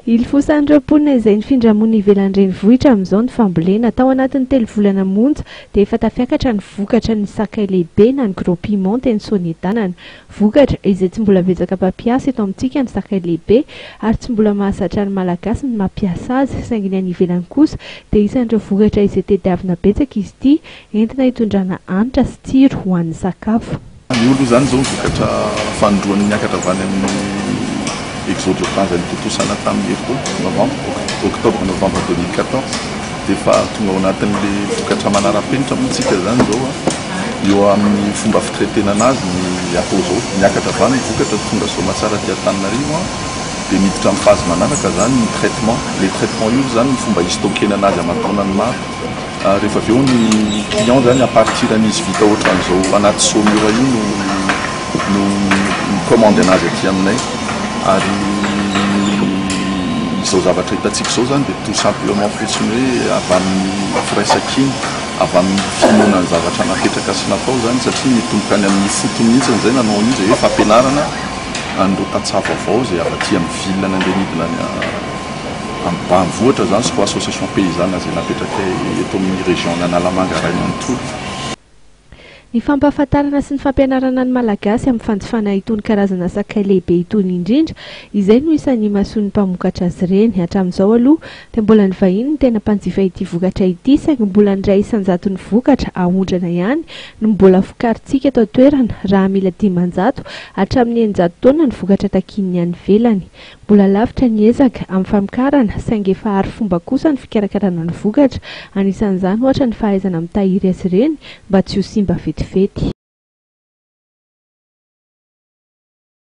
Ilofosan'ireo mponina izay nifindra monina ivelan'ny renivohitra amin'izao ny fambolena. Tao anatin'ny 3 volana monja dia efa tafiakatra ny vokatra ny sakay lehibe na ny gros piment teny Soanierana. Vokatra izay tsy mbola betsaka mpampiasa eto amintsika ny sakay lehibe ary tsy mbola mahazatra ny Malagasy ny mampiasa azy, saingy ny any ivelany kosa dia isan'ireo vokatra izay tediavina betsaka izy ity, entina hitondrana hanitra sy tsiro ho an'ny sakafo. Ny olo zany zao vokatra fanindroany niakatra avy any amin'ny exode urbain zay nitontosana tamin'ny herintaona novembre, octobre, novembre 2014, dia efa tonga ao anatin'le vokatra manara-penitra moa tsika zany zao a eo amin'ny fomba fitraitena anazy. Ny atao zao, miakatra avy any ny vokatra, tonga soamatsara aty Antananarivo a, dia miditra amin'ny phase manaraka zany ny traitement. Le traitement io zany ny fomba histockena anazy aman-taonany maro. Rehefa avy eo ny client zany, à partir an'izy vita ohatran'izao anaty saumure io no micommande anazy aty aminay. Ary izao zavatra hitantsika izao zany dia tout simplement fotsiny hoe avy amin'ny firaisankina, avy amin'ny finoana ny zavatra napetraka sy natao zany, satria mitomboka any amin'ny fotony mihitsy zay nanao an'io zay hoe fampianarana an'ireo tantsaha vaovao zay avy aty amin'ny ville nandeha nidina any ambanivohitra zany sy ko association paysanne zay napetraka eto amin'ny région Analamanga ray manontolo. Ny fampahafantarana sy ny fampianarana ny Malagasy amin'ny fanjifana itony karazana sakay lehibe itony indrindra izay no isan'ny mahasoa ny mpamokatra azy ireny. Hatramin'izao aloha dia mbola ny vahiny ny tena mpanjifa ity vokatra ity, saingy mbola ny 1% ny vokatra aondrana ihany no mbola vokarintsika eto an-toerana, raha mila 500 hatramin'ny 600 taonina ny vokatra takian'ny any ivelany. Mbola lavitra ny ezaka amin'ny famokarana, saingy efa ary fomba kosa ny fikarakarana ny vokatra, anisan'izany ohatra ny fahaizana mitahiry azy ireny mba tsy ho simba vetivety.